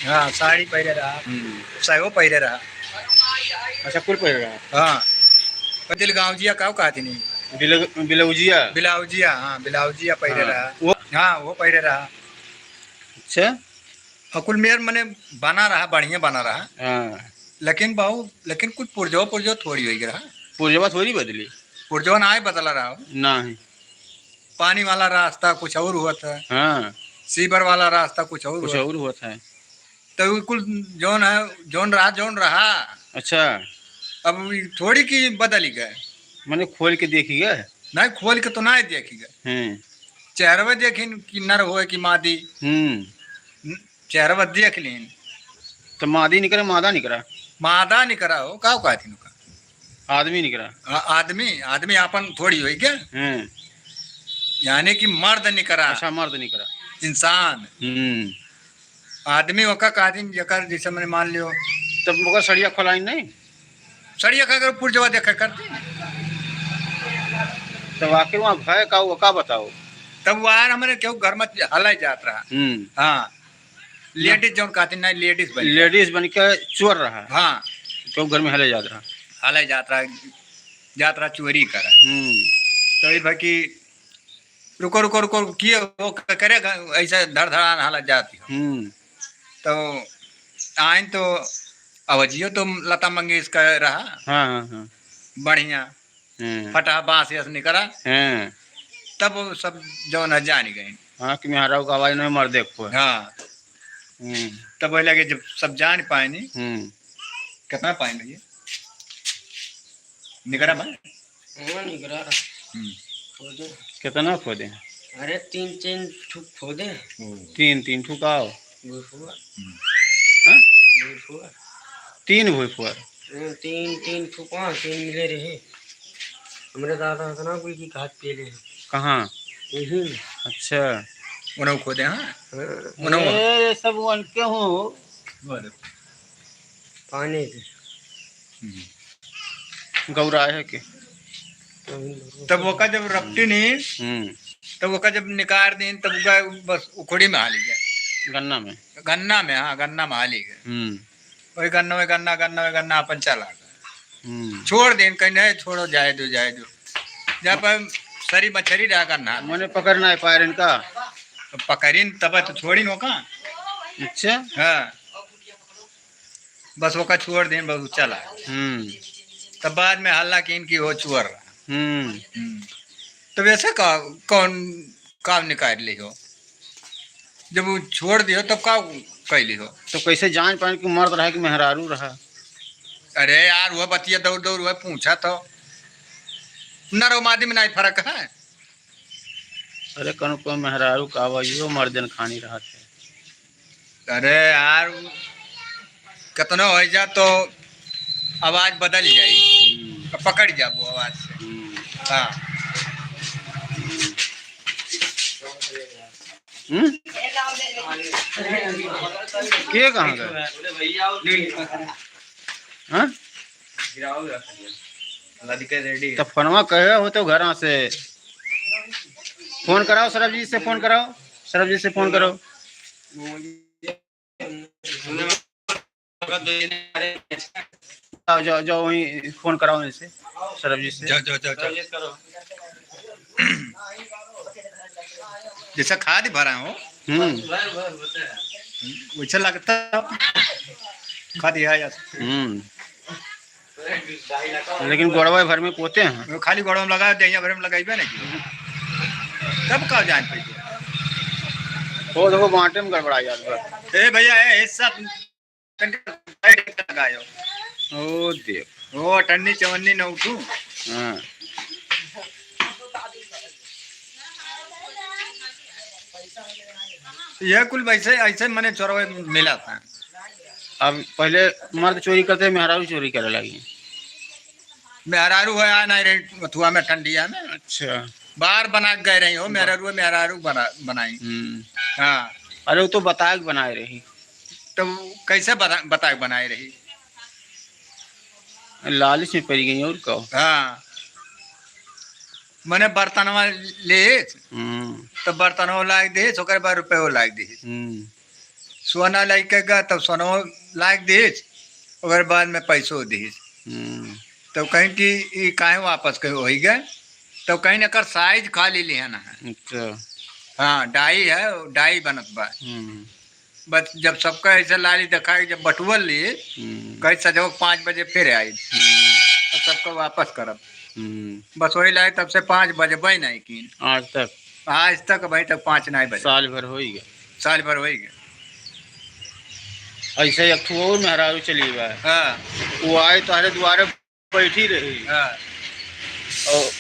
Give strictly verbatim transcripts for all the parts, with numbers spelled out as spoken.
हाँ, साड़ी पहिरे रहा, हम्म। सायो पहिरे रहा। अच्छा, कुल पहिरे रहा। हाँ। पतिल गाँवजिया का कहती नहीं? बिल-, बिलौजिया? बिलाउजिया, हाँ, बिलाउजिया पहिरे हाँ, रहा। वो हाँ, वो पहिरे रहा। अच्छा। और कुल मेर मने बना रहा, बढ़िया बना रहा। हाँ। लेकिन बाबू, लेकिन कुछ पुर्जो, पुर्जो थोड़ी होई रहा। पुर्जवा थोड़ी बदली। पुर्जवा ना आए बदला रहा हो। ना है। पानी वाला रास्ता कुछ और हुआ था। हाँ। सीवर वाला रास्ता कुछ और कुछ हुआ। और हुआ था। तो उ कुल जौन है, जौन रहा, जौन रहा। अच्छा। अब उ थोड़ी कि बदली गए। मने खोल के देखी गए? नहीं, खोल के तो नहीं देखी गए। हम्म। चेहरवा देखिन कि नर होए कि मादी। हम्म। न-, चेहरवा देख लीन। तो मादी निकरा, मादा निकरा? मादा निकरा हो, का कहती नुका? आदमी निकरा? आ-, आदमी, आदमी आपन थोड़ी होई क्या? हम्म। यानी कि मर्द निकरा। अच्छा, मर्द निकरा। इंसान। हम्म। आदमी ओका कहतीन जेकर, जैसे मने मान लियो। तब ओकर सड़िया खोलाइन नहीं? सड़िया का अगर पुर्जवा देखे करती। तब आखिर वहाँ भय का, वो का बताओ? तब वहाँ हमरे केहू घर में हलाई जात रहा। हम्म। हाँ। लेडीज जौन कहतीन नहीं, लेडीज बन लेडीज बन के चोर रहा। हाँ। केहू घर में हले जात रहा। हले जात रहा, जात रहा चोरी करे। हम्म। तो ई भा कि रुको, रुको, रुको, किए हो, क-, करे ग-, ऐसे धड़धड़ान हालत जाती हो। हम्म। तो आइन तो आवाजियो तो लता मंगेशकर रहा। हाँ, हाँ, हाँ। बढ़िया। हम्म। फटा बाँस यस निकरा। हाँ। तब वो सब जौन है जान गए। हाँ, कि मेहरारू का आवाज नहीं मर देखो। हाँ। हम्म। तब वही लगे जब सब जान पाए नहीं। हम्म। कितना पाए भैया? निकरा बा? हाँ, निकरा रहा। हम्म। खोदे। कितना खोदे? अरे, तीन, तीन ठुक खोदे। हम्म। तीन, तीन ठुक आओ। भोइफुआ। हम्म। हाँ? भोइफुआ। तीन भोइफुआ? हाँ, तीन, तीन ठुक, हाँ, तीन मिले रहे। हमरे दादा इतना कोई की घात पेले हैं। कहाँ? यही में। अच्छा। उन्हों खोदे, हाँ? हाँ। उन्हों ए, ये सब उनके हो। पानी के। हम्म। गौरा है के? तब ओका जब रपटी नहीं, हम्म। तब ओका जब निकाल दीन, तब ओका बस उखड़ी में हाली गए। गन्ना में? गन्ना में, हाँ, गन्ना में हाली गए। हम्म। वही गन्ना, वही गन्ना, गन्ना, वही गन्ना अपन चला गए। हम्म। छोड़ दीन, कहीं नहीं, छोड़ो, जाए दो, जाए दो। जब सरी मछरी रहा गन्ना। मने पकड़ ना पाए रहे इनका? तो पकड़ीन, तब तो छोड़ीन ओका। अच्छा। हाँ। बस ओका छोड़ देन, बस उ चला। हम्म। तब बाद में हल्ला कीन कि हो चुअर रहा। हम्म। हम्म। तो वैसे का, कौन काम निकाल ली हो? जब वो छोड़ दियो, तब का कैली हो? तो कैसे जान पाए कि मर्द रहा कि मेहरारू रहा? अरे यार, वह बतिया दौड़ दौड़ वह पूछा तो। नर और मादी में नहीं फर्क है। अरे, कौनो, कौनो मेहरारू का आवाजियो मर्दन खानी रहत है। अरे यार, कितनो हो जा तो आवाज बदल जाई। हम्म। पकड़ जाबो आवाज से। हम्म। हाँ। हम्म? के कहाँ गए? हाँ? तो फोनवा कहे हो तो घरा से फोन कराओ, सरबजीत से फोन कराओ, सरबजीत से फोन कराओ। जाओ, जाओ, जाओ, वहीं फोन कराओ इनसे, सरबजीत से। जाओ, जाओ, जाओ, जाओ। जैसा खाद भरा हो, हम्म। वैसा लगता खाद यहाँ। हम्म। लेकिन गोड़वा भर में पोते हैं। वो खाली गोड़वा में लगा, देहिया भर में लगाइबे नहीं किया। तब का जान पाइबे? वो देखो, बांटे में गड़बड़ा जात बा। ए भैया, ए, हिस्सा तनका side लगायो। ओ देख। ओ, अठन्नी चवन्नी न उठू। हाँ। यह कुल वैसे, ऐसे मने चोरवे मिला था। अब पहले मर्द चोरी करते, मेहरारू चोरी करे लगी। मेहरारू है, आ नहीं रही मथुआ में, ठंडिया में। अच्छा। बाहर बना के गए रही हो, मेहरारू, मेहरारू बना, बनाई। हम्म। हाँ। अरे, वो तो बता के बनाए रही। तो कैसे बता, बता के बनाए रही? लालच में पड़ गई और का। हाँ। मने बर्तनवा ले, हम्म। तो बर्तनवा लाग दे, ओकर बाद रुपये लाग दे। हम्म। सोना लइके गा, तब सोनवो लाइके दिहिस, ओकर बाद में पैसो दिहिस। हम्म। तब कहीं कि ई काहे वापस कहीं होई गए? तब कहीं एकर साइज खाली लिहन है। अच्छा। हाँ, डाई है, डाई बनत बा। हम्म। बस जब सबका ऐसे लाली देखाई, जब बटुअल ली, हम्म। कहीं सजो पाँच बजे फिर आई। हम्म। और सबका वापस करब। हम्म। बस वही लाई तब से पाँच बजबे नहीं कीन। आज तक? आज तक, अबहीं तक पाँच नहीं बजे। साल भर होई गए। साल भर होई गए। ऐसे एक ठो और मेहरारू चली बा। हाँ। वो आए तोहरे दुआरे बैठी रही। हाँ। और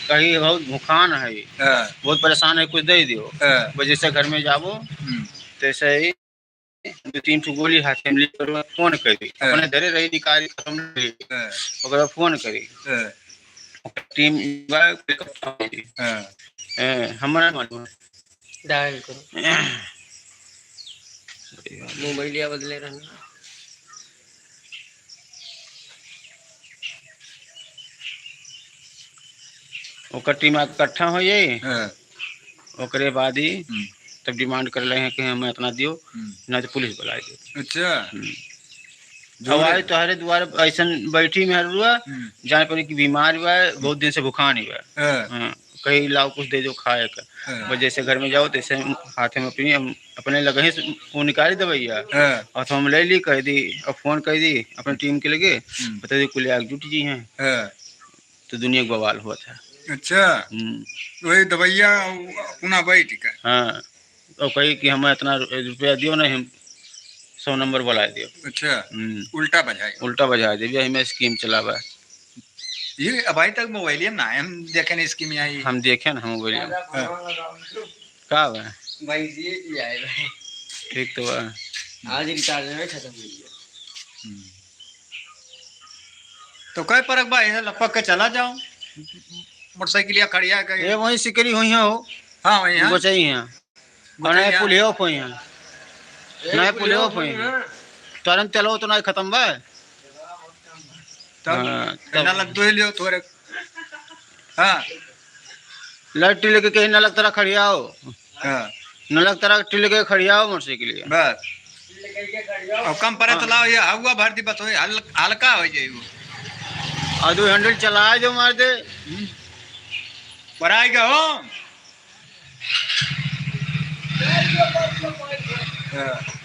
कही बहुत भूखान है, हाँ। बहुत परेशान है, कुछ दे दियो। हाँ। बस जैसे घर में जाबो, हम्म। तैसे ही दो तीन ठो गोली हाथ में लेकर फोन करी। हाँ। अपने धरे रही, निकाली, खत्म नहीं रही। हाँ। ओकरा फोन करी। हाँ। टीम बा, पिकअप हाँ। ए, हमरा मालूम है। डायल करो। मोबाइलिया बदले रहना। ओकर टीम इकट्ठा हो जाई, हाँ। ओकरे बाद ही हम्म। तब डिमांड कर ले हैं कि हमें इतना दियो, हम्म। ना तो पुलिस बुलाए दे। अच्छा। हम्म। जोरे। अब आई तोहरे दुआरे ऐसन बैठी मेहरुआ, हम्म। जान पड़ी कि बीमार बा, बहुत दिन से भुखान ही बा। हाँ। हाँ, कहीं लाओ कुछ दे दो खाए का। हाँ। बस जैसे घर में जाओ तैसे हाथ में अपनी, हम अपने लगे ही वो निकाल दे भैया। हाँ। और तो हम ले ली, कह दी, और फोन कर दी अपने टीम के लगे, हम्म। बता दी कुल आग जुट जी हैं। हाँ। तो दुनिया के बवाल हुआ था। अच्छा। हम्म। वही दवाइया अपना बैठ का। हाँ। और कही कि हमें इतना रु-, रुपया दियो, नहीं हम सौ नंबर बुला दियो। अच्छा। हम्म। उल्टा बजाए। उल्टा बजा दे, भैया, हमें स्कीम चलावा। ये अबहीं तक मोबाइलिया में ना आए, हम देखे नहीं स्कीम आई। हम देखे ना, हम मोबाइलिया में। हाँ। का बा? भाई जी, ये आए भाई। ठीक तो बा। आज रिचार्ज में खत्म हो गया। हम्म। तो कई परक बा, इधर लपक के चला जाओ। मोटरसाइकिलिया खड़िया के। ये वहीं सिकरी हुई हैं हो। हाँ, वहीं हैं। बचाई हैं। और नहीं पुलियो पे हैं। नहीं पुलियो पे हैं। तुरंत चलो तो नहीं खत्म बा। तब हाँ, तब। नलक दुहे लियो थोड़े। हाँ। लाइट टिले के कहीं नलक तरह खड़ियाओ। हाँ। नलक तरह टिले के खड़ियाओ मोटरसाइकिल के। बस। अब कम परे तो हाँ। लाओ, ये हवा भर दी बस, वही हल-, हल्का हो जाए वो। और दो हैंडल चलाए दो, मार दे। हम्म। पर आएगा हो। हाँ।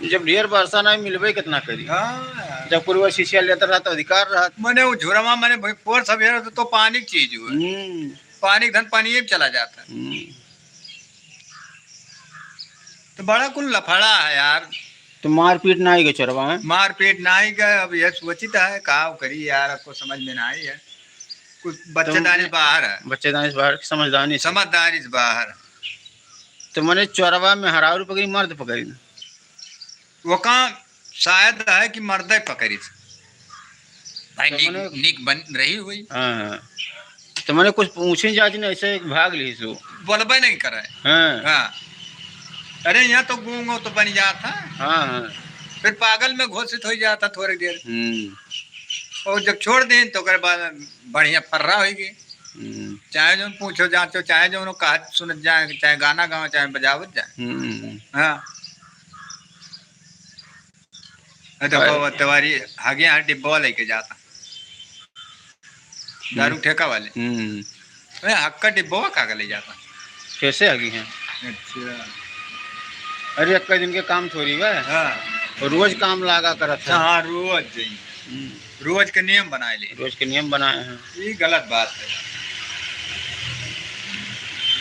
जब ढेर बरसा नहीं मिलबे कितना करी। हाँ यार। जब पूर्वा शिष्या लेता रहा तो अधिकार रहा। मने वो झुरमा मने भाई फोर्स अब यार तो, तो पानी की चीज हुआ। हम्म। पानी धन पानी में चला जाता। हम्म। तो बड़ा कुल लफड़ा है यार। तो मारपीट ना आई गए चोरवा, हैं? मारपीट ना आई गए, अब यह सोचित है का करी यार, आपको समझ में ना आई है। कुछ तो बच्चेदानी बाहर है। बच्चेदानी से बाहर, समझदारी से। समझदारी से बाहर। तो मने चोरवा मेहरारू पकड़ी, मर्द पकड़ी ना? वो का शायद है कि मर्दे पकड़ी। भाई तो नीक, मने नीक बन रही हुई। हाँ, हाँ। तो मने कुछ पूछे जात नहीं, ऐसे भाग ली सो। बोलबे नहीं करे। हाँ। हाँ। अरे यहाँ तो गूंगो तो बन जाता। हाँ, हाँ। फिर पागल में घोषित हो जाता थोड़ी देर। हम्म। और जब छोड़ दें तो ओकर बाद बढ़िया फर्रा होई गई। हम्म। चाहे जौन पूछो जाचो, चाहे जौन कहा सुनत जाए, चाहे गाना गाओ, चाहे बजावत जाए। हम्म। हाँ। अरे तो और वो तवारी हगे यहाँ डिब्बा लेके जाता। दारू हम्म। ठेका वाले। हम्म। अरे हक्का डिब्बा का के ले जाता। कैसे हगी हैं? अच्छा। अरे, एक दिन के काम थोड़ी बा। हाँ। रोज काम लागा करत है। हाँ, रोज जाई। हम्म। रोज के नियम बनाए ले। रोज के नियम बनाए हैं। ये गलत बात है।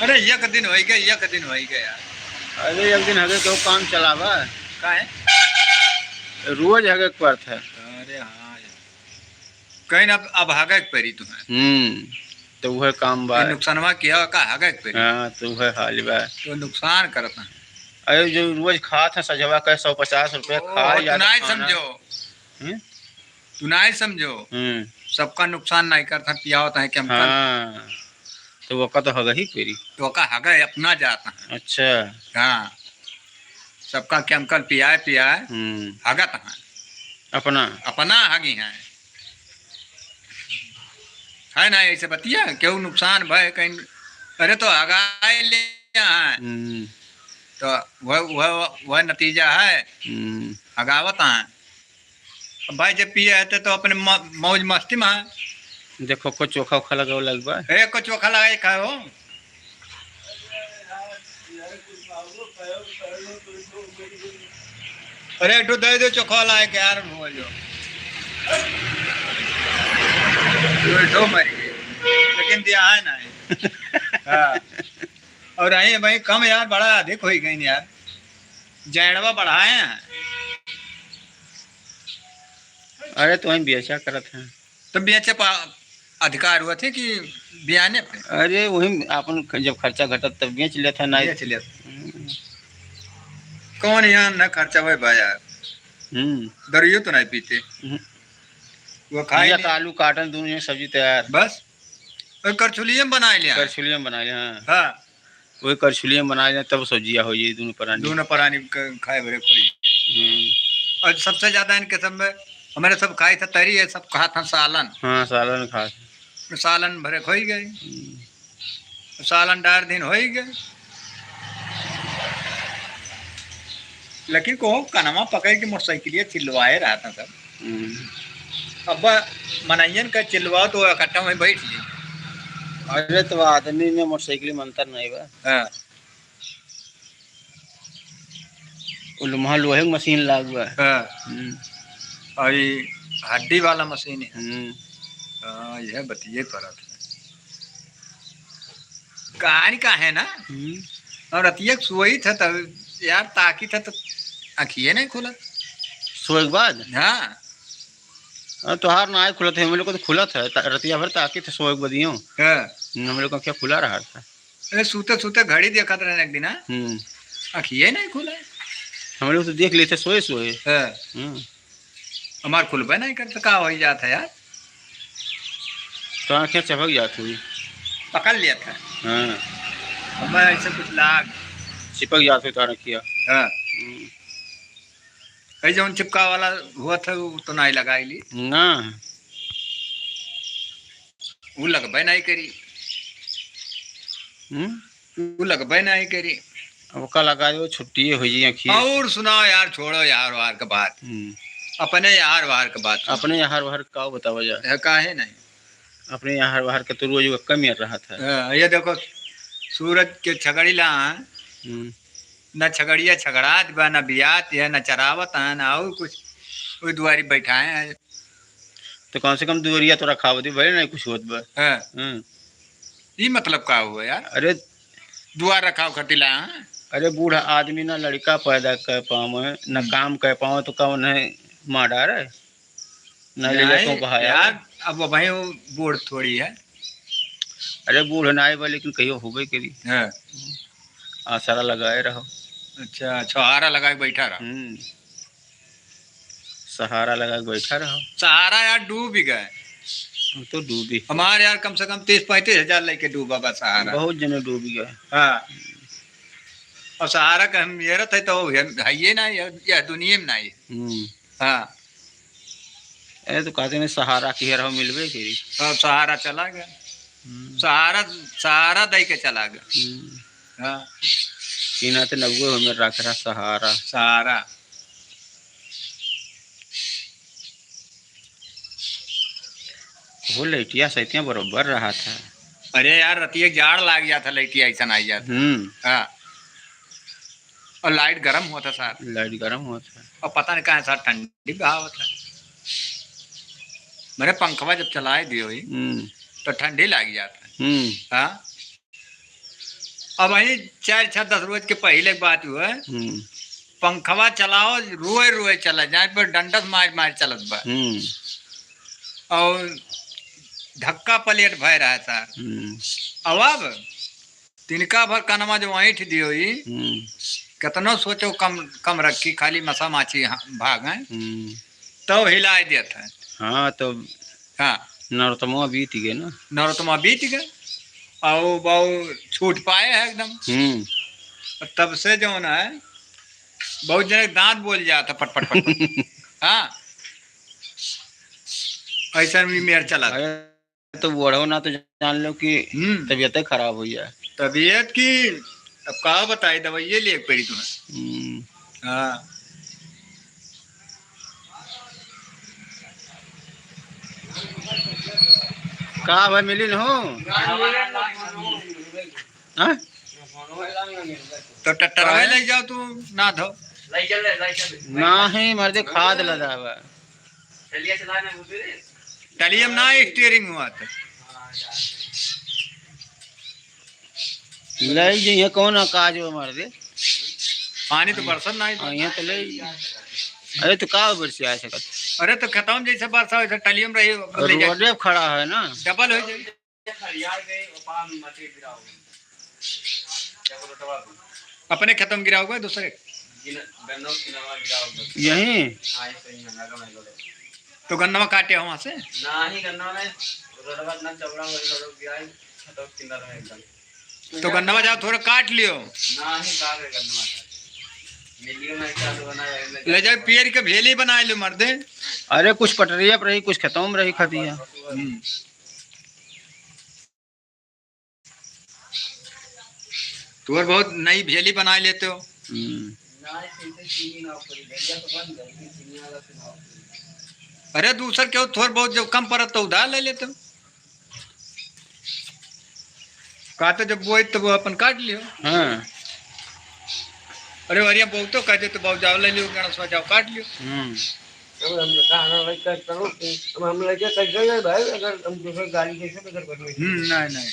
अरे, एक दिन होई गए, एक दिन होई गए यार। अरे, एक दिन हगे केहू काम चलावा। काहे? रोज हगे के पड़त है। अरे हाँ यार। कहीं ना अब हगे के पड़ी तुम्हें। हम्म, तो वह काम बा। ये नुकसानवा किया का हगे के पड़ी? हाँ, तो वह हाल बा। तो नुकसान करत है। अरे, जो रोज खात है सजवा का सौ पचास रुपया ओ, खा तू जाता नहीं खाना। समझो। हम्म? तू नहीं समझो। हम्म। सबका नुकसान नहीं करता, पियावत है chemical। हाँ, तो ओका तो हगा ही पेरी। तो ओका हगा अपना जाता है। अच्छा। हाँ, सबका chemical पियाए पियाए हम्म। हगत है। अपना? अपना हगी है। है ना ऐसे बतिया, केहू नुकसान भय कहीं, अरे तो हगाए ले हैं। हम्म। तो वह, वह, वह नतीजा है। हम्म। हगावत हैं। अब भाई, जब पिए है तो, तो अपने म-, मौज मस्ती में है। देखो, को चोखा ओखा लगावे लग बा। ए, को चोखा लगाए खाओ। अरे, एक ठो दे दो चोखा लाए के यार, हो जो। दो ठो मर गए, लेकिन दिया है ना। हाँ। और आई भाई कम यार, बड़ा अधिक हो गई यार, जैड़वा बढ़ाए हैं। अरे, तो वहीं बेचा करत हैं। तो बेचे पा अधिकार हुआ थे कि बियाने पे? अरे, वही अपन ख-, जब खर्चा घटत तब बेच लेत है, नहीं। बेच लेत। हम्म। कौन यहाँ न खर्चा हुआ बा यार? हम्म। दरियो तो नहीं पीते। हम्म। वो खाए या नहीं। आलू काटन, दोनों जने सब्जी तैयार। बस। और करछुलिये में बनाए लिया। करछुलिये में बनाए लिया, हाँ। हाँ। वही करछुलिये में बनाए लिया, तब सब्जिया हो जाई, दोनों परानी। दोनों परानी क-, खाए भरे कोई। हम्म। और सबसे ज्यादा इनके सब में, हमारे सब खाए थे तरी, ये सब खात हैं सालन। हाँ, सालन खात हैं। सालन भरे खोई गए। हम्म। सालन डार दिन होई गए। लेकिन को कनमा पकड़ के मोटरसाइकिलिया चिल्लवाए रहा था सब। हम्म। अब मनइयन का चिल्लवाओ तो इकट्ठा में बैठ ली। अरे, तो आदमी में मोटरसाइकिल में अंतर नहीं बा। हाँ। वो लोहा, लोहे के मशीन लाग बा। हाँ। हम्म। और ये हड्डी वाला मशीन है। हम्म। हाँ, यह बतिये परत है। कहानी का है ना? हम्म। और रतिया के सोई था तब यार, ताकी था तो आँखिए नहीं खुलत। सोए के बाद? हाँ। हाँ, तोहार ना आए खुलत है, हम लोग को तो खुलत है, ता-, रतिया भर ताकी था सोए के बदियो। हाँ। हम लोग का क्या खुला रहा था? अरे, सूते सूते घड़ी देखत रहने एक दिन, हाँ? हम्म। आँखिए नहीं खुला। हम लोग तो देख लेते सोए सोए। हाँ। हम्म। हमार खुलबे नहीं करता, का हो जात है यार? तो आँखें चपक जात हुई। पकड़ लिया था। हाँ। अब मैं ऐसे कुछ लाग। चिपक जात हुई तो आँखिया। हाँ। हम्म। कहीं जौन चिपका वाला हुआ था, वो तो नहीं लगाई ली। ना। वो लगबे नहीं करी। हम्म? वो लगबे नहीं करी। अब का लगा दो, छुट्टी हो जी आँखी। और सुनाओ यार, छोड़ो यार वार के बात। हम्म। अपने यार वार के बात सुनो। अपने यार वार का बतावा जाए? है, काहे नहीं? अपने यार वार के तो रोज वो कम यार रहा था। हाँ, ये देखो, सूरज के छगड़ी ला, हम्म। न छगड़िया छगड़ात बा, न बियात है, न चरावत है, न और कुछ। वो दुआरी बैठाए हैं। तो कम से कम दुआरिया तो रखाव दी, भले नहीं कुछ होत बा। हाँ। हम्म। ई मतलब का हुआ यार? अरे, दुआर रखाव खातिर ला, हाँ? अरे, बूढ़ा आदमी ना लड़का पैदा कर पावे, ना हम्म। काम कर पावे, तो कौन है मार डारे? ना ले जा नहीं, तो बहाया। यार, अब भाई वो बूढ़ थोड़ी है। अरे, बूढ़ ना आए बा, लेकिन कहियो होबे करी। हाँ। आसरा लगाए रहो। अच्छा, छहारा लगा के बैठा रहो। हम्म। सहारा लगा के बैठा रहो। सहारा यार डूब ही गए। हम तो डूबी। हमारे यार कम से कम तीस पैंतीस हजार लेके डूबा बा सहारा। बहुत जने डूब गए। हाँ। और सहारा का हम ये रहते तो हम हइये ना, यह, यह दुनिया में नहीं। हम्म। हाँ। ए तो कहते नहीं सहारा की रहो मिलबे करी। हाँ, सहारा चला गया। हम्म। सहारा, सहारा दे के चला गया। हम्म। हाँ। इना ते नगुए हो में रख रहा सहारा। सहारा। वो लइटिया सैतिया बरोबर रहा था। अरे यार, रतिया जाड़ लाग जाता, लइटिया ऐसा ना आ जाता। हम्म। हाँ। और लाइट गरम हुआ था साहब। लाइट गरम हुआ था। और पता नहीं कहाँ साहब ठंडी बहाव था। मेरे पंखवा जब चलाए दियो ही, हम्म। तो ठंडी लाग जाता। हम्म। हाँ। अब वही चार, छः, दस रोज के पहिले के बात हुआ है। हम्म। पंखवा चलाओ, रोए रोए चला जाए, पर डंडा से मार मार चलत बा। हम्म। और धक्का प्लेट भय रहा था। हम्म। अब, अब तिनका भर कनमा जो ऐंठ दियो ही, हम्म। केतनो सोचो कम, कम रखी, खाली मसा माछी हा-, भाग हैं, हम्म। तो हिलाए देत है। हाँ, तो हाँ। नरोत्तमा बीत गए ना। नरोत्तमा बीत गए। और बाऊ छूट पाए है एकदम। हम्म। तब से जो ना है, बहुत जने के दांत बोल जाता पट, पट, पट, पट। हाँ। ऐसा भी मेर चला था। अरे, तो बूढ़ो ना तो जान लो कि हम्म। तबीयत खराब हो जाए। तबीयत की अब का बताई, दवाइये लेके पड़ी तुम्हें। हम्म। हाँ। का भाई, मिली न हो? हाँ? तो ट्रैक्टर में ले जाओ तू, ना धो। नहीं, मर्दे, खाद लदा बा। टलिया में ना steering हुआ तो। ले जइहे, कौन काज हो मर्दे? पानी तो बरसत ना है। हाँ, यहाँ तो ले। अरे तो का बरसिया सकत? अरे तो खेतवा में जैसे बरसा वैसे टलिया में रही, ले जा। रोडे पे खड़ा है ना। डबल हो जाए। अपने खेतवा में गिराओगे, दूसरे? यहीं? तो गन्नवा काटे हो वहाँ से? नहीं, गन्नवा नहीं, रोडवा इतना चौड़ा हो, रोड गिराए, खेतवा किनारा है एकदम। तो गन्नवा जाओ, थोड़ा काट लियो। नहीं, का करे गन्नवा काटे? मिलियो में क्या तो बनाए, ले जाओ, पेड़ के भेली बनाए लो, मर्दे। अरे, कुछ पटरिया पर रही, कुछ खेतों में रही खतिया। हम्म। तोर बहुत नई भेली बनाए लेते हो। हम्म। अरे, दूसर के थोर बहुत जब कम पड़त तो उधार ले लेते हो। काटे जब बोए तब अपन काट लियो। हाँ। अरे, वरिया बहुत तो कहते तो बहुत जाओ ले लियो, गणेश जाओ काट लियो। हम्म। अब हम कहा ना भाई, कर करो कि अब हम लड़के कैसे गए भाई, अगर हम दूसरे गाड़ी कैसे पकड़ कर लेंगे? हम्म, नहीं, नहीं।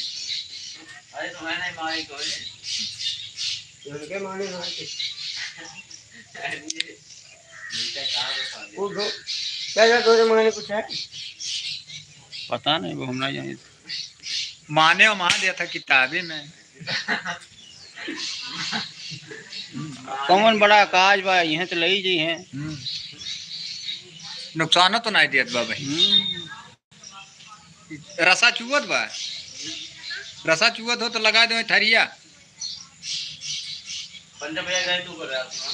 अरे तो मैं नहीं मारे तो है। लड़के मारे मार के। वो दो, क्या क्या दो जमाने कुछ है? पता नहीं, वो हम नहीं जाने। माने और मान दिया था किताबी में। कौन बड़ा काज बा, इहें तो लई जइहें। हम्म। नुकसान तो नहीं देत बा भाई। हम्म। रसा चुअत बा, रसा चुअत हो तो लगा दो थरिया। पंजा भैया गए तू कर रहा था।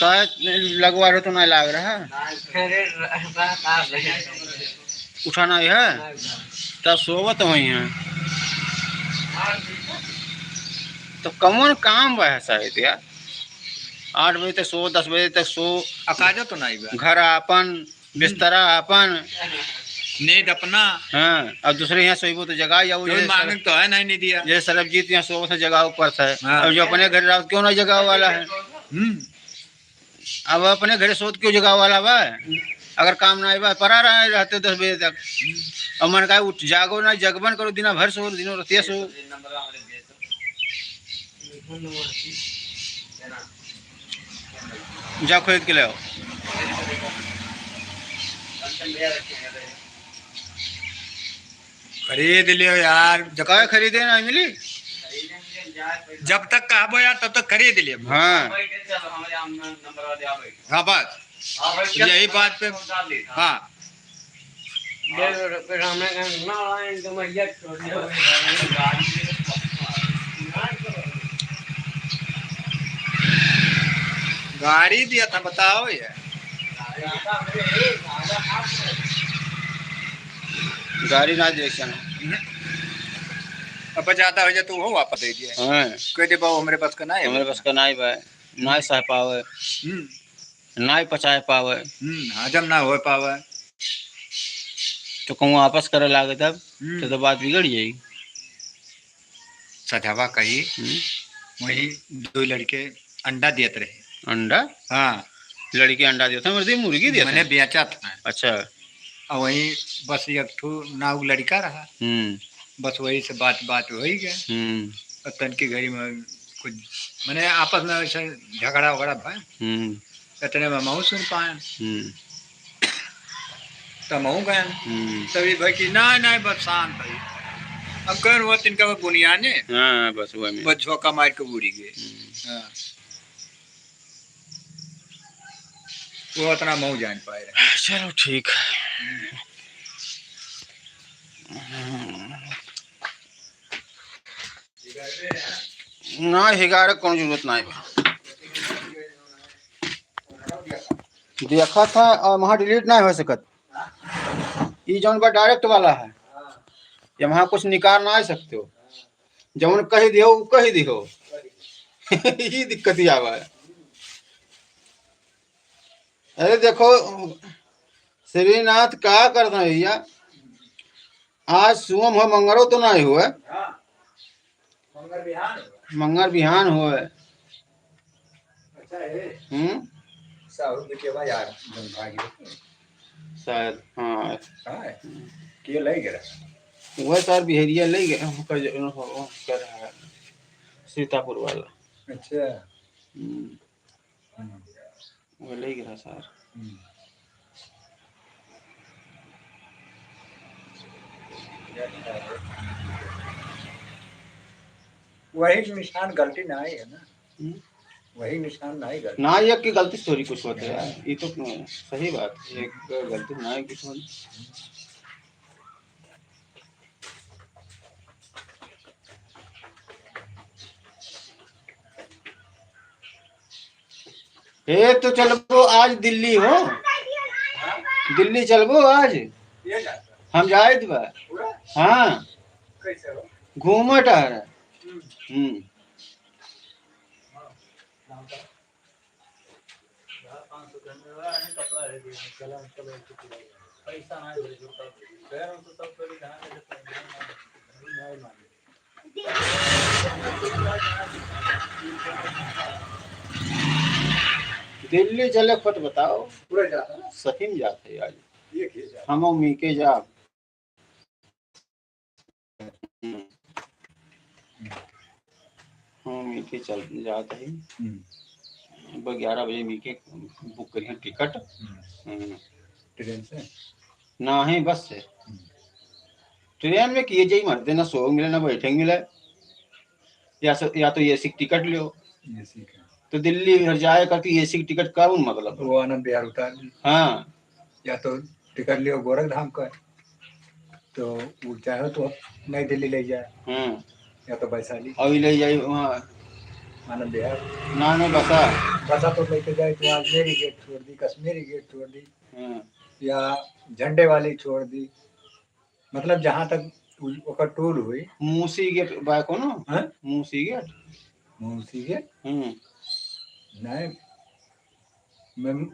का लगवा रहे तो नहीं लाग रहा? अरे, रहा, रहा, रहा। उठा नहीं है? नहीं उठा। तो सोवत होई हैं। तो कौन काम बा है शायद यार? आठ बजे तक सो, दस बजे तक सो। अकाजो तो नहीं बा। घर आपन, बिस्तरा आपन। नींद अपना। हाँ, अब दूसरे यहाँ सोइबो तो जगाई जाओ, कोई जैसे मांगे सर-, तो है नहीं, नहीं दिया। जैसे सरबजीत यहाँ सोवत है, जगाओ पड़त है। हाँ। अब जो अपने घर रात क्यों नहीं जगावे वाला है? हम्म। अब अपने घरे सोत क्यों जगावे वाला बा? अगर काम ना आइबा, परा रहे रहते दस बजे तक। अब मन का उठ, जागो ना, जगबन करो, दिना भर सो, दिनों रतिया सो। जा खरीद के ले आओ। खरीद लियो यार, जब काहे खरीदे ना मिली? जब तक कहबो यार, तब तक खरीद लियो। हाँ। हाँ, बस। यही बात पे। हाँ। गाड़ी दिया था, बताओ ये। गाड़ी ना दे सन। हम्म। अब ज्यादा हो जाए तो वो वापस दे दिया। हाँ। कह दे, "बाबू, हमरे बस का ना है।" हमरे बस का ना है भाई, ना सह पावे। हम्म। ना ही पचाए पावे। हम्म, हजम ना हो पावे। तो कहूँ वापस करे लागे तब, हम्म। तो, तो बात बिगड़ जाई। सधवा कही, हम्म। वही दो लड़के अंडा देत रहे। अंडा? हाँ। लड़के अंडा देत है, मर्दे मुर्गी देत मने है? बेचत है। अच्छा। और वही बस एक ठो नाउक लड़का रहा। हम्म। बस वही से बात, बात हो ही गया। हम्म। और तन की घड़ी में कुछ, मने आपस में वैसे झगड़ा वगड़ा भा। हम्म। इतने में महू सुन पाए। हम्म। तब महू गए। हम्म। तभी भाई कि ना, ना, बस शांत है। अब कौन हुआ, तिनका में बुनियाने। हाँ, बस हुआ में। बस झोंका मार के उड़ी गए। हम्म। हाँ। वो उतना महू जान पाए रहे। चलो, ठीक। ना, हिगारे कौनो जरूरत नाई बा। देखा था, और वहाँ delete नाई हो सकत। ई जौन बा direct वाला है, ये वहाँ कुछ निकाल ना सकते हो। जवन कहि दिहो, उ कहि दिहो। ई दिक्कत ही आवा है। अरे देखो, श्रीनाथ का करत है भैया, आज सोम हो, मंगरो तो नाहीं होए। हाँ, मंगर बिहान होए। मंगर बिहान होए। अच्छा है। हम्म। साहू बिटिया यार, जन भागी। शायद, हाँ। हाँ, के लइ गए? वह सर बिहरिया लइ गए, ओकर ज-, ओकर है, सीतापुर वाला। अच्छा। हम्म। हम्म। वो ले गया सर। हम्म। वही निशान गलती ना आई है ना? हम्म। वही निशान ना आई गलती। ना, ये की गलती से थोड़ी कुछ होता है। हाँ। ये तो सही बात है, एक गलती ना आई कुछ होता। ए, तो चलबो आज दिल्ली हो? दिल्ली चलबो आज? हम जाइत बा। हाँ। घूमत आ रहा। हम्म। दिल्ली चले खुद बताओ। पूरा जाता है। सही में जात है आज। ये क्या जाता है? हम मीके जा। हाँ, मीके चल जात है। हम्म। अब ग्यारह बजे मीके बुक करिए टिकट। हम्म। हम्म। ट्रेन से? नाहीं, बस से। हम्म। ट्रेन में किए जाई मर्दे, ना सोए मिले, ना बैठे मिले। या स-, या तो एसी की टिकट लियो। एसी का। तो दिल्ली भर जाए करती एसी की टिकट का उन मतलब? वो आनंद विहार उतार दी। हाँ। या तो टिकट लियो गोरखधाम का, तो वो चाहे तो नई दिल्ली ले जाए। हम्म। या तो वैशाली। और ले जाए वहाँ। आनंद विहार। ना, ना, बसा। बसा तो लेके जाए तो अजमेरी गेट छोड़ दी, कश्मीरी गेट छोड़ दी। हम्म। या झंडे वाली छोड़ दी। मतलब जहाँ तक उ-, ओकर टोल हुई। मूसी गेट बा कोनो? हैं? मूसी गेट? मूसी गेट? हम्म। नहीं, मैं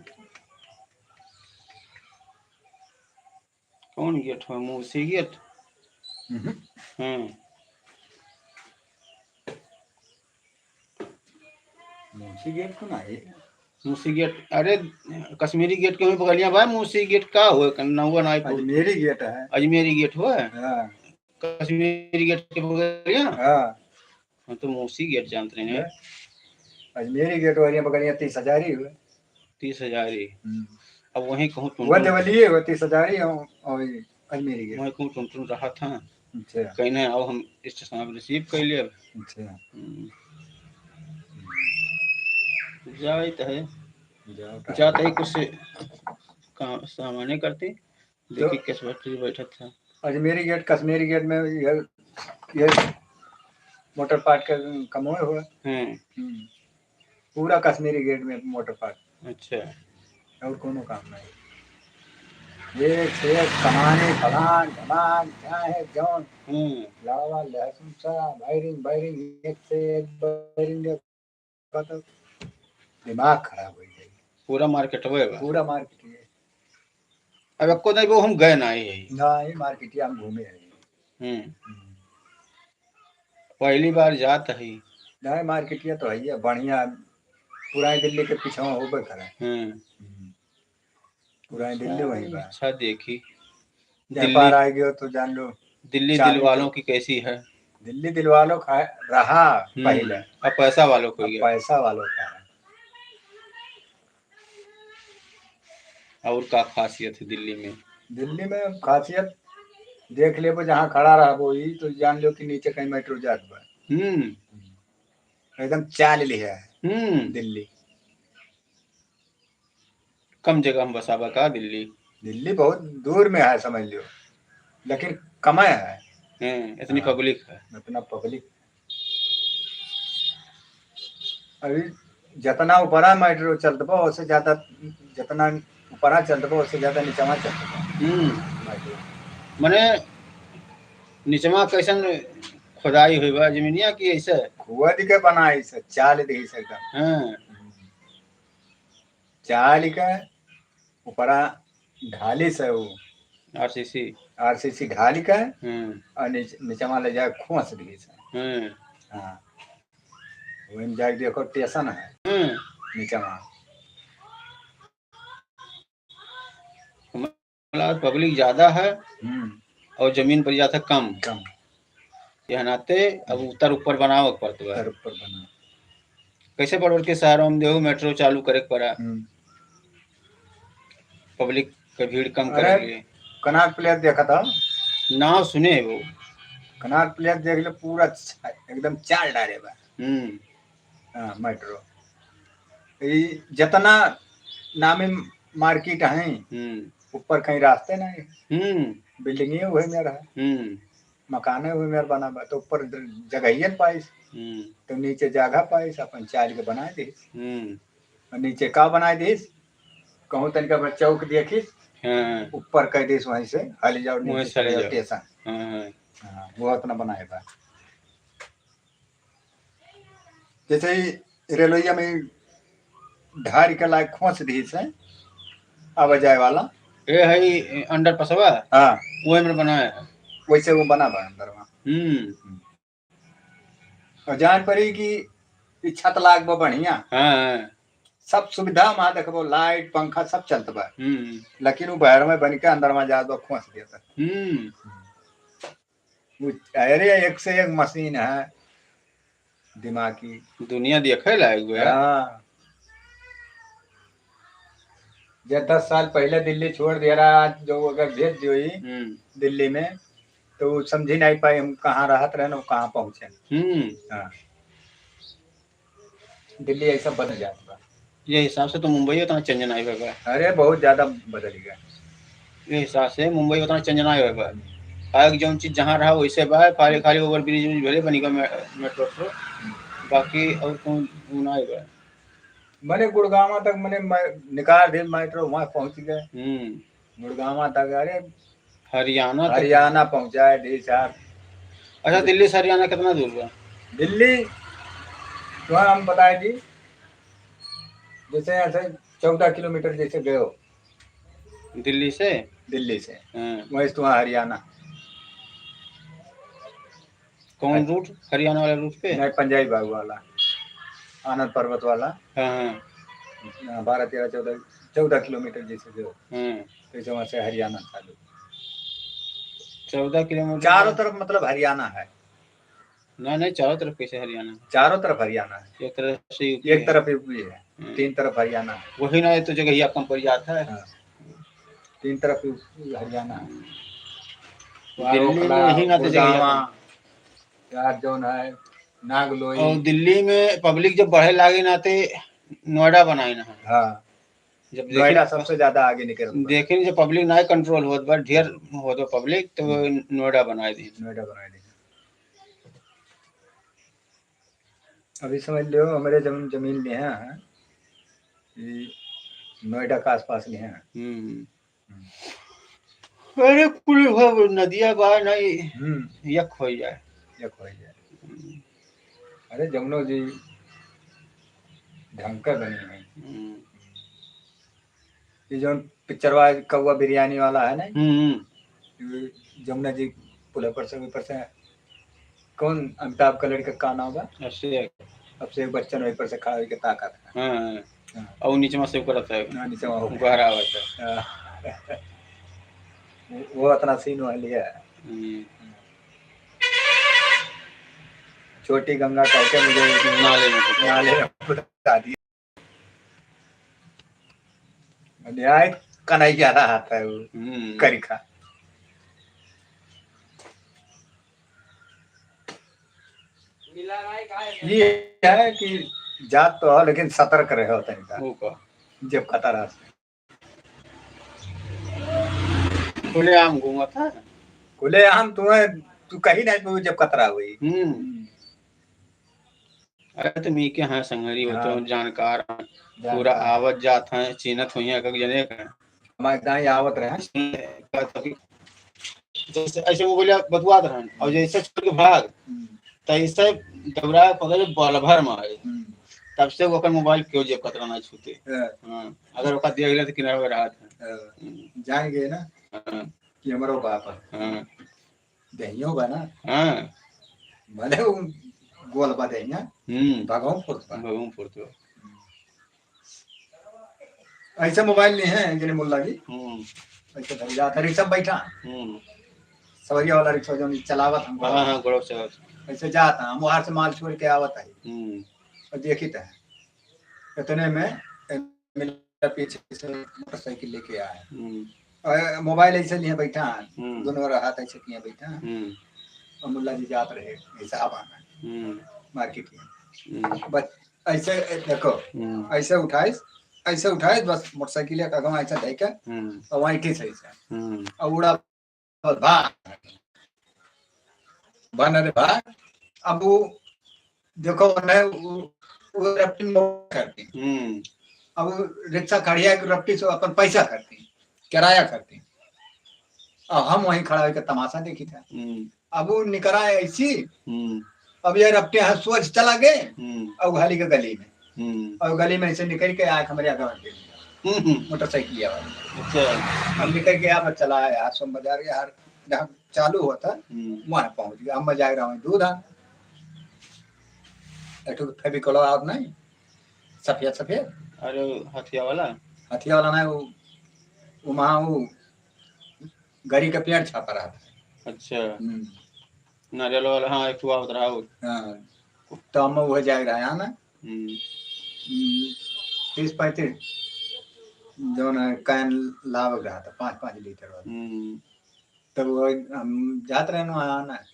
कौन गेट हो? मूसी गेट? हम्म। हम्म। मूसी गेट तो ना है। मूसी गेट, अरे, कश्मीरी गेट के वहीं बगलिया बा, मूसी गेट का हो, नौवा ना है। अजमेरी गेट है। अजमेरी गेट हो? हाँ। कश्मीरी गेट के बगलिया? हाँ। हम तो मूसी गेट जानत रहे हैं। हैं? अजमेरी गेट वाली बगलिया तीस हजारी हो। तीस हजारी। हम्म। अब वहीं कहूँ टुन वो टुन देवलिए हो, तीस हजारी हो, और अजमेरी गेट। वहीं कहूँ टुन टुन रहा था। अच्छा। कहीं नहीं, आओ हम स्टेशन पर रिसीव कर लिए। अच्छा। हम्म। जाइत है। जाओ, जात है कुछ काम, सामाने करते। तो देखी कैसे बैठे, बैठत है। अजमेरी गेट, कश्मीरी गेट में ये, ये मोटर पार्ट के कमोए हुआ। हम्म। हम्म। पूरा कश्मीरी गेट में मोटर पार्ट। अच्छा। और कोनो काम नहीं। ये से कमाने, फलान, ढमान, क्या है, जौन। हम्म। लावा, लहसुन, सब, वायरिंग, वायरिंग, एक से एक वायरिंग, का तो दिमाग खराब हो जाई। पूरा मार्केटवे बा। पूरा मार्केट है। अब एको नहीं वो हम गए ना ही है। ना, ये मार्केट हम घूमे हैं। हम्म। हम्म। पहली बार जात है। नहीं, मार्केटिया तो है ही है, बढ़िया, पुरानी दिल्ली के पीछे होबे करे। हम्म। हम्म। पुरानी दिल्ली वही बा। अच्छा, देखी। दिल्ली, व्यापार आ गयो तो जान लो, दिल्ली चालू दिल वालों तो की कैसी है? दिल्ली दिल वालों का रहा हम्म, पहले। अब पैसा वालों को अब ही है। पैसा वालों का है। और का खासियत है दिल्ली में? दिल्ली में खासियत देख लेबो, जहाँ खड़ा रहबो, ई तो जान लो कि नीचे कहीं मेट्रो जात बा। हम्म। एकदम चाल लिहा है हम्म। दिल्ली। कम जगह में बसा बा का दिल्ली? दिल्ली बहुत दूर में है, समझ लियो, लेकिन कमे है। हम्म, इतनी हाँ। पब्लिक है। इतना पब्लिक। अभी जितना ऊपरा मेट्रो चलत बा, उससे ज्यादा, जितना ऊपरा चलत बा, उससे ज्यादा निचवा चलत बा। हम्म। मेट्रो। मने निचवा कैसन खुदाई हुई बा जमीनिया की ऐसे? खोद के बनाई से, चाल दी से एकदम। हाँ। चाल के ऊपरा ढाली से वो आरसीसी। आरसीसी ढाली के हम्म। और नीच-, नीचवा ले जाए खोस दी से। हम्म। हाँ। वही में जाके देखो, स्टेशन है हम्म। नीचवा। हमारा पब्लिक ज्यादा है हम्म। और जमीन पर जाता कम। कम। यह नाते अब उत्तर ऊपर बनावे के पड़त बा। उत्तर ऊपर बना। कैसे बड़बड़ के शहरों में देखो, मेट्रो चालू करे के पड़ा। हम्म। पब्लिक के भीड़ कम करे अरे, के लिए। कनॉट प्लेस देखा था? नाव सुने है वो। कनॉट प्लेस देख ले, पूरा छ-, एकदम चाल डारे बा। हम्म। हाँ, मेट्रो। ई जितना नामी मार्केट है, हम्म। ऊपर कहीं रास्ते नहीं। हम्म। बिल्डिंग ही वही में रहा। हम्म। मकाने हुए मेर बना बा, तो ऊपर ज-, जगहियन पाइस, हम्म। तो नीचे जगह पाइस, अपन चाल के बनाए दिस। हम्म। और नीचे का बनाए दिस, कहूँ तनिका भर चौक देखिस, हाँ। ऊपर कह दिस, वहीं से हल जाओ, वहीं नीचे से हल चले जाओ जाओ। स्टेशन। हाँ, हाँ। हाँ, वो अपना बनाए बा। जैसे ही रेलवैया में ढारी के लायक खोस दी से आवा जाए वाला। ए है अंडर पसवा? हाँ। वो में बनाया है। वैसे वो बना बा अंदर में। हम्म। और जान पड़ी कि ई छत लाग बा बढ़िया। हाँ। सब सुविधा वहाँ देखबो, लाइट, पंखा सब चलत बा। हम्म। लेकिन वो बाहर में बन के अंदर में जात बा, खोस देता। हम्म। वो, अरे, एक से एक मशीन है दिमाग की। दुनिया देखे लायक बा। हाँ। जब दस साल पहले दिल्ली छोड़ दिया रहा, आज जो अगर भेज दियो ही हम्म। दिल्ली में, तो वो समझी नहीं पाई हम कहाँ रहत रहे न, कहाँ पहुँचे। हम्म। हाँ। दिल्ली ऐसा बदल जात बा। ये हिसाब से तो मुंबई उतना चेंज नहीं हुआ बा। अरे, बहुत ज्यादा बदल गया। ये हिसाब से मुंबई उतना चेंज नहीं हुआ बा। हम्म। काहे कि जौन चीज जहाँ रहा वैसे बा, खाली, खाली ओवर ब्रिज व्रिज भले बनी बा मे-, मेट्रो से, बाकी और कौन वो नहीं बा। मने गुड़गावा तक मने म-, निकाल दे मेट्रो, वहाँ पहुँच गए। हम्म। गुड़गावा तक, अरे, हरियाणा तक। हरियाणा पहुँचाए दे साहब। अच्छा, दिल्ली से हरियाणा कितना दूर बा? दिल्ली, तो हम बताए दी, जैसे यहाँ से चौदह किलोमीटर जैसे गए हो। दिल्ली से? दिल्ली से। हाँ। वहीं से तो वहाँ हरियाणा। कौन अच्छा। रूट? हरियाणा वाला रूट पे? नहीं, पंजाबी बाग वाला, आनंद पर्वत वाला। हाँ, हाँ। हाँ, बारह, तेरह, चौदह, चौदह किलोमीटर जैसे जो। हाँ। तो जैसे वहाँ से हरियाणा चालू। चौदह किलोमीटर चारों का? तरफ मतलब हरियाणा है। नहीं, नहीं, चारों तरफ कैसे हरियाणा? चारों तरफ हरियाणा है। एक तरफ से यूपी एक है। तरफ यूपी है, हम्म। तीन तरफ हरियाणा है। वही ना, ये तो जगहिया कम पड़ जाता है। हाँ। तीन तरफ यूपी हरियाणा है। दिल्ली में वारोखला, वही ना तो जगहिया गुड़गावा, कम। यार जौन है, नागलोई। और दिल्ली में पब्लिक जब बढ़े लागे ना, ते नोएडा बनाए ना। हाँ। जब देखे नोएडा सबसे ज्यादा आगे निकल पड़ा। देखे जब पब्लिक ना कंट्रोल होत बा, ढेर होत बा पब्लिक, तो हम्म। नोएडा बनाए दी। नोएडा बनाए दी। अभी समझ लो, हमारे जमीन, जमीन लिए हैं, ये नोएडा के आसपास लिए हैं। हम्म। हम्म। अरे, कुल भव नदिया बा नहीं, हम्म। यक हो जाए। यक हो जाए। हम्म। अरे, जमुनो जी ढंग का बनी है। हम्म। ये जौन पिक्चरवा कौवा बिरयानी वाला है ना, हम्म, हम्म। ये जमुना जी पुल पर से, ऊपर से कौन अमिताभ का लड़का का नाम बा? अभिषेक। अभिषेक बच्चन वहीं पर से खड़ा होके ताकत है। हाँ, हाँ। हाँ। और नीचे से करत है। हाँ, नीचे से। गहरा आवत है। हाँ। वो, वो इतना सीन वहाँ लिया है। हम्म। छोटी गंगा करके मुझे नाले में कुदा। नाले में कुदा दिया। न्याय कन्हैया रहा था वो हम्म। करिखा। ये है कि जात तो हो, लेकिन सतर्क रहे हो तनिका। वो का? जब खतरा से। खुलेआम घूमत है। खुलेआम तुम्हें, तू कहीं नहीं, तू जब खतरा हुई। हम्म। अरे, तो मी के हाँ संगरी हो, हाँ। तो जानकार हैं, जानकार। पूरा आवत जात हैं, चिन्हत हुई हैं, एक एक जने का। हमारे दाई आवत रहे। सुन, कहत कि जैसे ऐसे मोबाइल बतुआत रहन, और हम्म। जैसे छोड़ के भाग, हम्म। तैसे दौड़ा के पकड़ के बॉल भर मारे। हम्म। तब से ओकर मोबाइल केहू जेब कतरा ना छूते। हाँ। हाँ, अगर ओका दिया गया तो किनारे पे रहत है। हाँ। हम्म। जान गए ना हाँ। कि हमरो बाप है। हाँ। देहियो बा ना। हाँ। भले उ गोल बा देहिया, हम्म। भगवान फुर्त बा। भगवान फुर्त बा। ऐसे मोबाइल नहीं है, जने मुल्ला जी। हम्म। ऐसे धर जाता, रिक्शा में बैठा। हम्म। सवरिया वाला रिक्शा जो चलावत हम। हाँ, हाँ, गोड़ो से। ऐसे जाता, हम वहाँ से माल छोड़ के आवत है। हम्म। और देखी तो है। इतने में मिला पीछे से मोटरसाइकिल लेके आए। हम्म। और मोबाइल ऐसे लिए बैठा है, हम्म। दोनों हाथ ऐसे किए बैठा है। हम्म। और मुल्ला जी जात रहे, हिसाब आना। हम्म। मार्केट में। हम्म। बस ऐसे, ए, देखो, हम्म। ऐसे उठाइस, ऐसे उठाइस, बस मोटरसाइकिल का आगवा ऐसे धइ के, हम्म। और वहीं ठिस ऐसे। हम्म। और उड़ा बा-, बन रे बा। अब वो देखो, नहीं, वो, वो रफ्टिंग करती। हम्म। अब वो रिक्शा खड़िया के रफ्टी से अपन पैसा करती, किराया करती। और हम वहीं खड़ा होकर तमाशा देखी था। हम्म। अब वो निकरा ऐसी, हम्म। अब ये रफ्टिया है सोच चला गए, हम्म। और घाली के गली में। हम्म। और गली में से निकल के आके हमरे आगे बढ़ गए। हम्म, हम्म। मोटरसाइकिल वाला। अच्छा। हम निकल के यहाँ पर चला आया, सोम बाजार के हर जहाँ चालू होता, हम्म। वहाँ पहुँच गया। हम जाए रहा हूँ दूध आने। एक ठो फेविकोल और नहीं, सफेद सफेद। अरे, हथिया वाला? हथिया वाला नहीं, वो, वो वहाँ वो गरी का पेड़ छापा रहा था। अच्छा। हम्म। नारियल वाला, हाँ, एक ठो आवत रहा वो। हाँ। तो हम वो जाए रहा है ना। हम्म। हम्म, तीस पैंतीस जौन है, कैन लावल रहा था, पाँच पाँच लीटर वाला। हम्म। तब वो हम जात रहे ना, हाँ ना,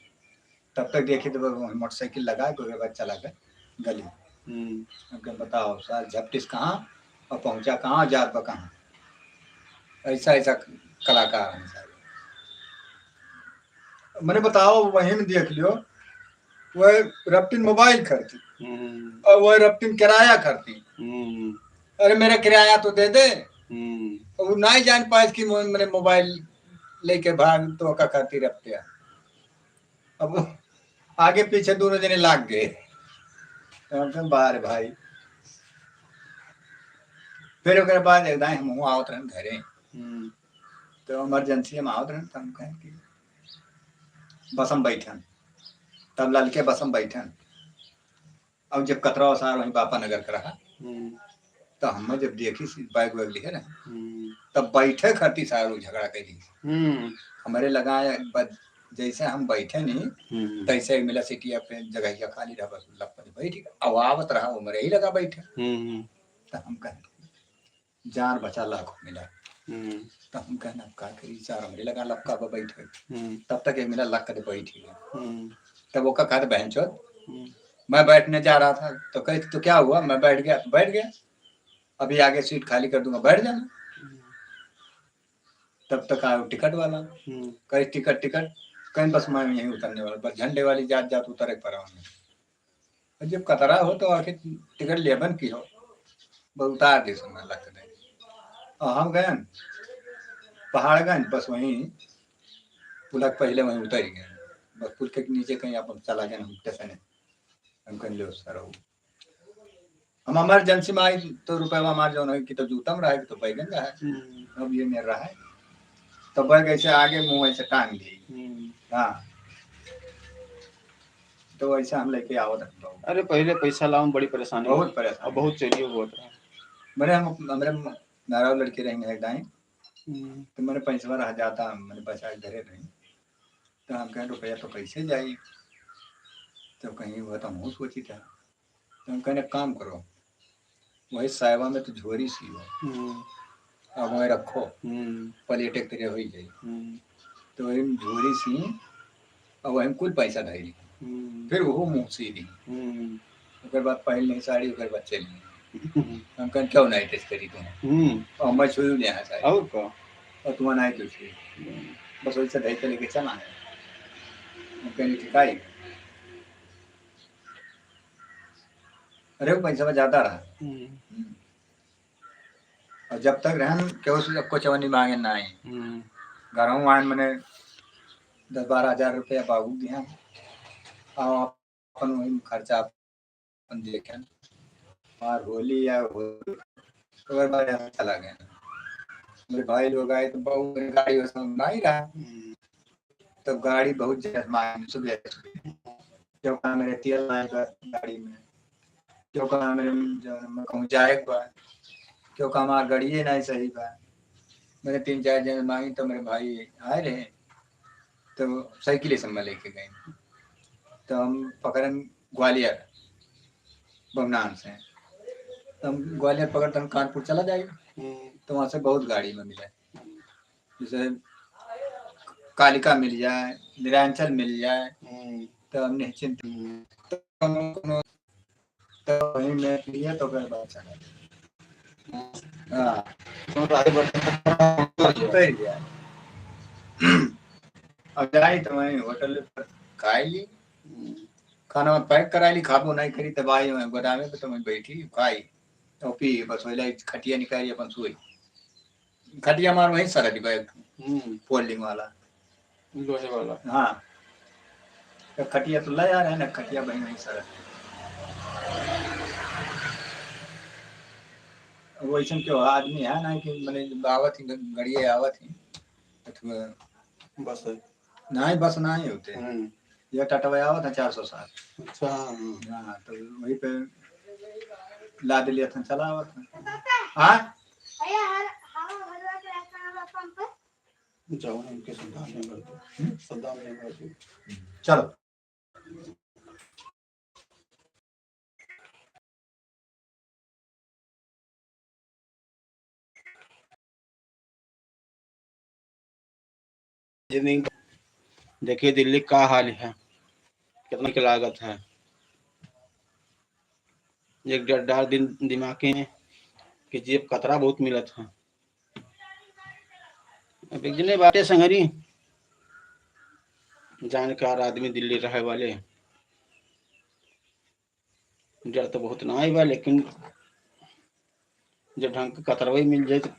तब तक देखी तो वो मोटरसाइकिल लगा के ओकरे बाद चला गए गली। हम्म। हमके बताओ, सार झपटिस कहाँ और पहुँचा कहाँ, जात बा कहाँ? ऐसा, ऐसा कलाकार हैं सारे। मने बताओ, वहीं में देख लियो, वह रफ्टिन मोबाइल करती हम्म। और वह रफ्टिन किराया करती। हम्म। अरे, मेरा किराया तो दे दे। हम्म। और वो नहीं जान पाए कि मो-, मेरे मोबाइल लेके भाग तो का करती रफ्टिया। अब आगे पीछे दोनों जने लाग गए। तो हम कहे, "बाहर भाई।" फिर ओकरे बाद एक दाई हम हुआ आवत रहन घरे। हम्म। तो इमरजेंसी में आवत रहन, तो हम कहें कि बस में बैठन, तब ललके बस में बैठन। अब जब कतरा सार वहीं बापा नगर का रहा, हम्म। तो हम जब देखी सी बैग वैग लिहे रहे, हम्म। तब बैठे खातिर सार वो झगड़ा कैली। हम्म। हमरे लगा बस जैसे हम बैठे नहीं, हम्म। तैसे मिला सीटिया पे जगहिया खाली रहा, बस लपक बैठ गया। अब आवत रहा, वो मरे ही लगा बैठे। हम्म। तो हम कहें, "जान बचा लाखों मिला।" हम्म। तो हम कहना, "अब का करी, सार हमरे लगा लपका बा बैठे।" हम्म। तब तक एक मिला लक दे बैठ गया। हम्म। तब वो का कहत, "बहन चोद, हम्म। मैं बैठने जा रहा था।" तो कहे, "तो क्या हुआ?" "मैं बैठ गया।" "तो बैठ गया, अभी आगे सीट खाली कर दूंगा, बैठ जाना।" हम्म। तब तक आयो टिकट वाला। हम्म। कहे, "टिकट, टिकट।" कहें, "बस मैं यहीं उतरने वाला, बस झंडे वाली जात, जात उतरे पर आऊंगा।" और जब कतरा हो तो आखिर टिकट लेबन की हो, बस उतार दे सुना लक दे। और हम गए पहाड़गंज, बस वहीं पुलक पहले वहीं उतर गए, बस पुल के नीचे कहीं अपन चला गए हम स्टेशन है। हम कहें, "लो सर, हो।" हम इमरजेंसी में आई तो रुपया हमार जौन है कि तो जूता में रहे कि तो बैगन रहे। हम्म। अब ये मेरा रहे। तो बैग ऐसे आगे मुंह ऐसे टांग दी। हम्म। हाँ। तो ऐसे हम लेके आवत रहते बाबू। अरे, पहले पैसा लावन बड़ी परेशानी बहुत होती। परेशानी। और बहुत चोरियो होत रहा। मेरे हम, हमरे म-, नाराव लड़के रहेंगे एक दाई। हम्म। तो मेरे पैसा रह जाता, मैंने बचा के धरे रही। तो हम कहें, "रुपया तो कैसे जाई?" तो कहीं वो तो हमहूँ सोची था। तो हम कहने, "काम करो, वही सायवा में तो झोरी सी हो, हम्म। अब वहीं रखो, हम्म। प्लेट एक तरह हो ही जाई।" हम्म। तो वही में झोरी सी, और वही में कुल पैसा धरी। हम्म। फिर वो मुँह सी दी। हम्म। ओकर बाद पहन ली साड़ी, ओकर बाद चली। हम्म। हम कहने, "क्यों नहीं टेस्ट करी तुम?" हम्म। और मैं छुई नहीं है साड़ी। और का? और तुम्हारा नहीं कुछ भी। हम्म। बस वैसे धरी के लेके चला है। हम कहने, "ठीक है।" अरे, वो पैसा ज्यादा रहा। हम्म। हम्म। और जब तक रहन, केहू से कुछ नहीं मांगे, नहीं। हम्म। घरों आए, मने, दस बारह हजार रुपया बाबू दिहन, और अपन वही खर्चा अपन देखेन। और होली या होली, ओकर बाद यहाँ चला गए। मेरे भाई लोग आए तो बाबू मेरे गाड़ी उस समय नहीं रहा, हम्म। तो गाड़ी बहुत ज्यादा मांगे सुबह सुबह, क्यों कहा मेरे तेल नहीं बा गाड़ी में, क्यों कहा मेरे जो मैं कहूँ जाए के बा, क्यों कहा हमार गाड़िए नहीं सही बा। मैंने तीन चार जने मांगी तो मेरे भाई आए रहे, तो साइकिल से मैं लेके गए, तो हम पकड़न ग्वालियर बमनान से, तो हम ग्वालियर पकड़ तो हम कानपुर चला जाए, हम्म। तो वहाँ से बहुत गाड़ी में मिले, जैसे कालिका मिल जाए, निरांचल मिल जाए, हम्म। तो हम निश्चिंत। हम्म। तो कोनो, कोनो, तो वहीं में लिए तो फिर बात चला। हाँ। तो आगे बढ़ते हैं। उतर गया। अब जाई तो वहीं होटल पर खाई ली, हम्म। खाना पैक कराई ली, खाबो नहीं करी, तब आई वहीं गोदामे पे तो वहीं बैठी खाई, तो पी, बस वही खटिया निकाली अपन सोई। खटिया मार वहीं सरक गए, हम्म। Folding वाला। लोहे वाला। हाँ। तो खटिया तो ले आ रहे हैं ना, खटिया वहीं, वहीं सरक। अब वैसन क्यों आदमी है ना कि मने आवत ही, गड़िए आवत ही। अथवा बस है। नहीं, बस नहीं होते। हम्म। ये टटवा आवत है चार सौ सात। अच्छा, हाँ। हाँ, तो वही पे लाद लिया था, चला आवत है। हाँ? जाओ ना, उनके श्रद्धा में भर दो। श्रद्धा में भर दो। चलो। देखिए दिल्ली का हाल है, कितना की लागत है। एक डर डाल दिन दिमाग में कि जेब कतरा बहुत मिलत है। अब एक जने बाटे संगरी, जानकार आदमी दिल्ली रहे वाले, डर तो बहुत ना आई बा, लेकिन जब ढंग के कतरवई मिल जाए तो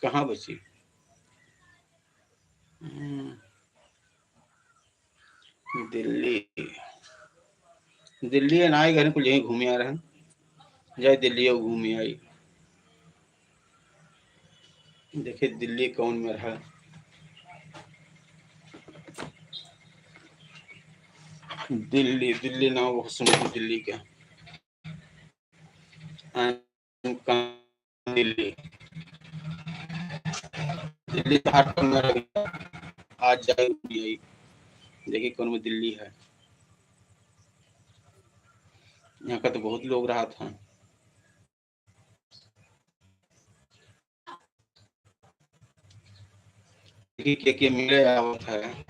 कहाँ बची? हम्म। दिल्ली, दिल्ली ना आई, घर कुल यहीं घूमे आ रहे हैं, जाए दिल्ली और घूमे आई। देखिए दिल्ली कौन में रहा। दिल्ली, दिल्ली नाम बहुत सुंदर दिल्ली का। दिल्ली, दिल्ली तो हर कोने में रह गया। आज जाए नहीं आई। देखिए कौन में दिल्ली है। यहाँ का तो बहुत लोग रहा था। देखिए के, के मिले आवत है।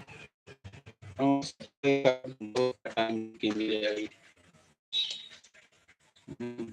के मिले आई। हम्म।